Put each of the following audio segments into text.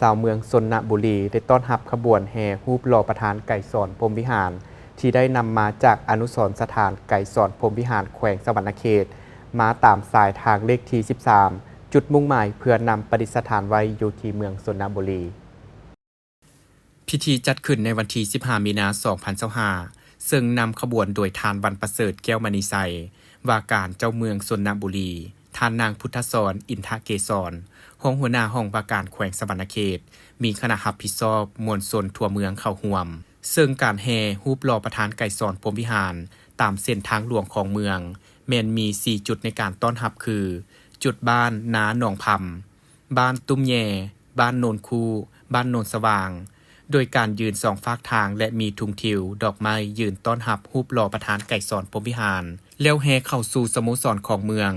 ຊາວເມືອງຊົນນະບູລີ ໄດ້ຕ້ອນຮັບຂະບວນແຫ່ຮູບຫຼໍ່ປະທານໄກສອນ ພົມວິຫານ ທີ່ໄດ້ນຳມາຈາກອະນຸສອນສະຖານໄກສອນ ພົມວິຫານ ແຂວງສະຫວັນນະເຂດ ມາຕາມສາຍທາງເລກທີສິບສາມ ຈຸດມຸ່ງໝາຍເພື່ອນຳປະດິດສະຖານໄວ້ຢູ່ທີ່ເມືອງຊົນນະບູລີ. ພິທີຈັດຂຶ້ນໃນວັນທີສິບຫ້າ ມີນາ ສອງພັນຊາວຫ້າ ເຊິ່ງນຳຂະບວນໂດຍທ່ານ ວັນປະເສີດ ແກ້ວມະນີໄຊ ວ່າການເຈົ້າເມືອງຊົນນະບູລີ, ທ່ານນາງ ພຸດທະສອນ ອິນທະເກສອນ ຮອງຫົວໜ້າຫ້ອງວ່າການແຂວງສະຫວັນນະເຂດ, ມີຄະນະຮັບຜິດຊອບມວນຊົນທົ່ວເມືອງເຂົ້າຮ່ວມ. ເຊິ່ງການແຫ່ຮູບຫຼໍ່ປະທານໄກສອນ ພົມວິຫານ ຕາມເສັ້ນທາງຫຼວງຂອງເມືອງ ແມ່ນມີສີ່ຈຸດໃນການຕ້ອນຮັບຄື ຈຸດບ້ານນາໜອງພຳ, ບ້ານຕຸ້ມແຍ່, ບ້ານໂນນຄູ້, ບ້ານໂນນສະຫວ່າງ, ໂດຍການຢືນສອງຟາກທາງ ແລະ ມີທຸງທິວ, ດອກໄມ້ຢືນຕ້ອນຮັບຮູບຫຼໍ່ປະທານໄກສອນ ພົມວິຫານ ແລ້ວແຫ່ເຂົ້າສູ່ສະໂມສອນຂອງເມືອງ.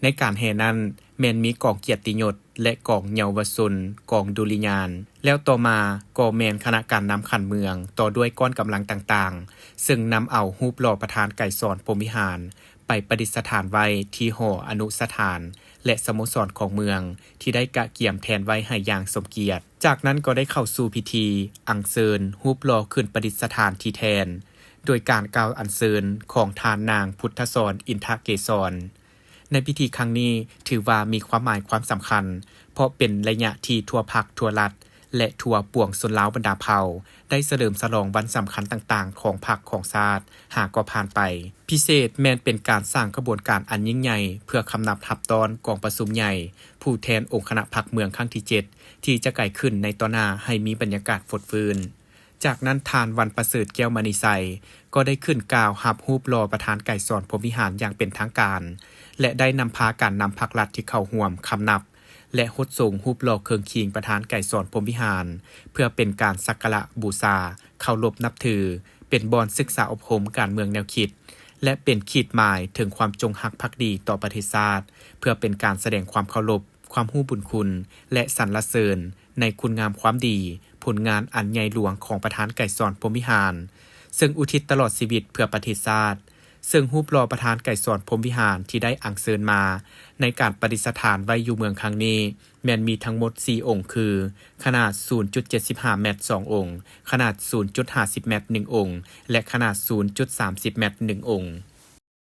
ໃນການແຫ່ນັ້ນ ແມ່ນມີກອງກຽດຕິຍົດ ແລະ ກອງເຍົາວະຊົນ, ກອງດຸລິຍານ, ແລ້ວຕໍ່ມາກໍແມ່ນຄະນະການນຳຂັ້ນເມືອງ ຕໍ່ດ້ວຍກ້ອນກຳລັງຕ່າງໆ ເຊິ່ງນຳເອົາຮູບຫຼໍ່ປະທານໄກສອນ ພົມວິຫານ ໄປປະດິດສະຖານໄວ້ທີ່ຫໍອະນຸສະຖານ ແລະ ສະໂມສອນຂອງເມືອງ ທີ່ໄດ້ກະກຽມແທນໄວ້ໃຫ້ຢ່າງສົມກຽດ. ຈາກນັ້ນກໍໄດ້ເຂົ້າສູ່ພິທີອັນເຊີນຮູບຫຼໍ່ຂຶ້ນປະດິດສະຖານທີ່ແທນ ໂດຍການກ່າວອັນເຊີນຂອງທ່ານນາງ ພຸດທະສອນ ອິນທະເກສອນ. ໃນພິທີຄັ້ງນີ້ຖືວ່າມີຄວາມໝາຍຄວາມສຳຄັນ ເພາະເປັນໄລຍະທີ່ທົ່ວພັກທົ່ວລັດ ແລະ ທົ່ວປວງຊົນລາວບັນດາເຜົ່າ ໄດ້ສະເຫຼີມສະຫຼອງວັນສຳຄັນຕ່າງໆຂອງພັກຂອງຊາດຫາກໍຜ່ານໄປ. ພິເສດແມ່ນເປັນການສ້າງຂະບວນການອັນຍິ່ງໃຫຍ່ ເພື່ອຄຳນັບຮັບຕ້ອນກອງປະຊຸມໃຫຍ່ຜູ້ແທນອົງຄະນະພັກເມືອງຄັ້ງທີເຈັດ ທີ່ຈະກາຍຂຶ້ນໃນຕໍ່ໜ້າໃຫ້ມີບັນຍາກາດຟົດຟື້ນ. ຈາກນັ້ນທ່ານ ວັນປະເສີດ ແກ້ວມະນີໄຊ ກໍໄດ້ຂຶ້ນກ່າວຮັບຮູບຫຼໍ່ປະທານໄກສອນ ພົມວິຫານ ຢ່າງເປັນທາງການ ແລະ ໄດ້ນຳພາການນຳພັກລັດທີ່ເຂົ້າຮ່ວມຄຳນັບ ແລະ ຫົດສົງຮູບຫຼໍ່ເຄິ່ງຄີງປະທານໄກສອນ ພົມວິຫານ ເພື່ອເປັນການສັກກາລະບູຊາ, ເຄົາລົບນັບຖື, ເປັນບ່ອນສຶກສາອົບຮົມການເມືອງແນວຄິດ ແລະ ເປັນຂີດໝາຍເຖິງຄວາມຈົງຮັກພັກດີຕໍ່ປະເທດຊາດ, ເພື່ອເປັນການສະແດງຄວາມເຄົາລົບ, ຄວາມຮູ້ບຸນຄຸນ ແລະ ສັນລະເສີນໃນຄຸນງາມຄວາມດີ, ຜົນງານອັນໃຫຍ່ຫຼວງຂອງປະທານໄກສອນ ພົມວິຫານ, ເຊິ່ງອຸທິດຕະຫຼອດຊີວິດເພື່ອປະເທດຊາດ. ເຊິ່ງຮູບຫຼໍ່ປະທານໄກສອນ ພົມວິຫານ ທີ່ໄດ້ອັນເຊີນມາໃນການປະດິດສະຖານໄວ້ຢູ່ເມືອງຄັ້ງນີ້ ແມ່ນມີທັງໝົດສີ່ອົງຄື ຂະໜາດສູນຈຸດເຈັດສິບຫ້າແມັດສອງອົງ, ຂະໜາດສູນຈຸດຫ້າສິບແມັດໜຶ່ງອົງ ແລະ ຂະໜາດສູນຈຸດສາມສິບແມັດໜຶ່ງອົງ.